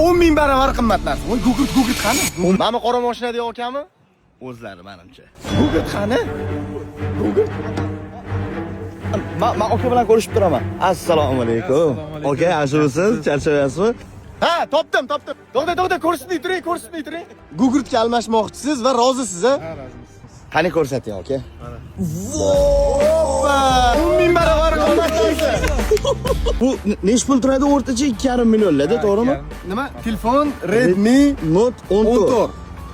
10 ming barobar qimmat narsa. Voy, gugurt, gugurt qani? Mana qora mashinada akami? O'zlari menimcha. Gugurt qani? Gugurt. Ma aka bilan ko'rishib turaman. Assalomu alaykum. Aka, yaxshimisiz? Charchamayapsizmi? Ha, topdim, topdim. To'xta, to'xta, ko'rsatmay turing, ko'rsatmay turing. Gugurtga almashmoqchisiz va rozisiz, a? Qani ko'rsating, aka. Hoppa! 10 ming barobar qimmat narsa. Bu nechi pul turadi o'rtacha 2,5 millionlarda, to'g'rimi? Nima? Telefon Redmi Note 14. 14.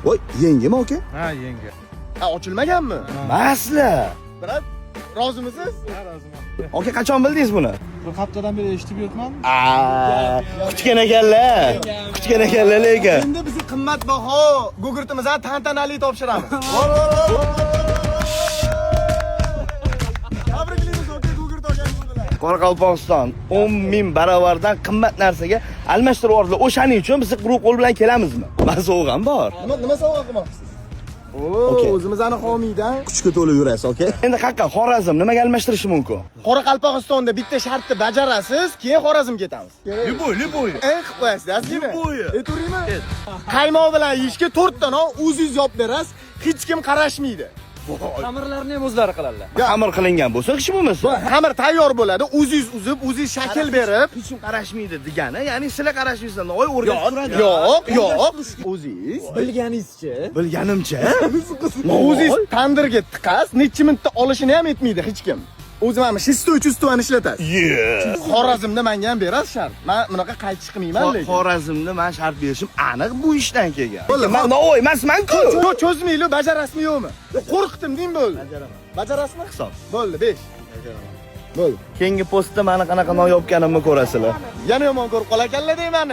Voy, yengimi aka? Ha, yengi. Ha, ochilmaganmi? Masla. Brat, rozimisiz? Ha, roziman. Aka, qachon bildingiz buni? Bir haftadan beri eshitib yuribman. Aa, kutgan ekanlar. Kutgan ekanlar lekin. Endi bizni qimmatbaho gugurtimizni tantanali topshiramiz. Tabriklaymiz, aka, gugurt olganingiz bilan. Qoraqalpog'iston 10 ming baravardan qimmat narsaga almashtirib yubordilar. O'shaning uchun biz quruq qo'l bilan kelamizmi? Man sovg'am bor. Nima sovg'a qilmoqchisiz? Oo, Okey. o'zimizni homiydan. Kuchga to'lib yurasiz, aka. Endi qayerqa Xorazm nimaga almashtirishi mumkin? Qoraqalpog'istonda bitta shartni bajarasiz, keyin Xorazm ketamiz. Любой, любой. Eng qilib qo'yasiz, ozgina. Любой. Aytaveraymi? Qaymoq bilan yeyishga 4 ta non o'zingiz yopib berasiz, hech kim qarashmaydi. Xamirlarni ham o'zlari qiladilar. Xamir qilingan bo'lsa, hech bo'lmasa. Xamir tayyor bo'ladi, o'zingiz uzib, o'zingiz shakl berib. Hech kim qarashmaydi degani, ya'ni sizlar qarashmaysizlar, oy o'rgatib turadi. Yo'q, yo'q. O'zingiz Bilganingizcha. Bilganimcha. o'zingiz tandirga tiqasiz, necha minutda olishini ham aytmaydi hech kim. O'zi mana шестой чувство ni ishlatasiz. Yeah. Xorazmda menga ham berasiz shart. Men bunaqa qaytish qilmayman lekin. Xorazmda men shart berishim aniq bu ishdan kelgan. Bo'ldi, Men Navoiy emasman-ku. Cho'zmayli, bajarasizmi yo'qmi? Qo'rqdim deng bo'ldi. Bajaraman. Bajarasizmi? Hisob. Bo'ldi, 5. Bo'ldi. Keyingi postda meni qanaqa non yopganimni ko'rasizlar. Yana yomon ko'rib qolarkanlar deyman.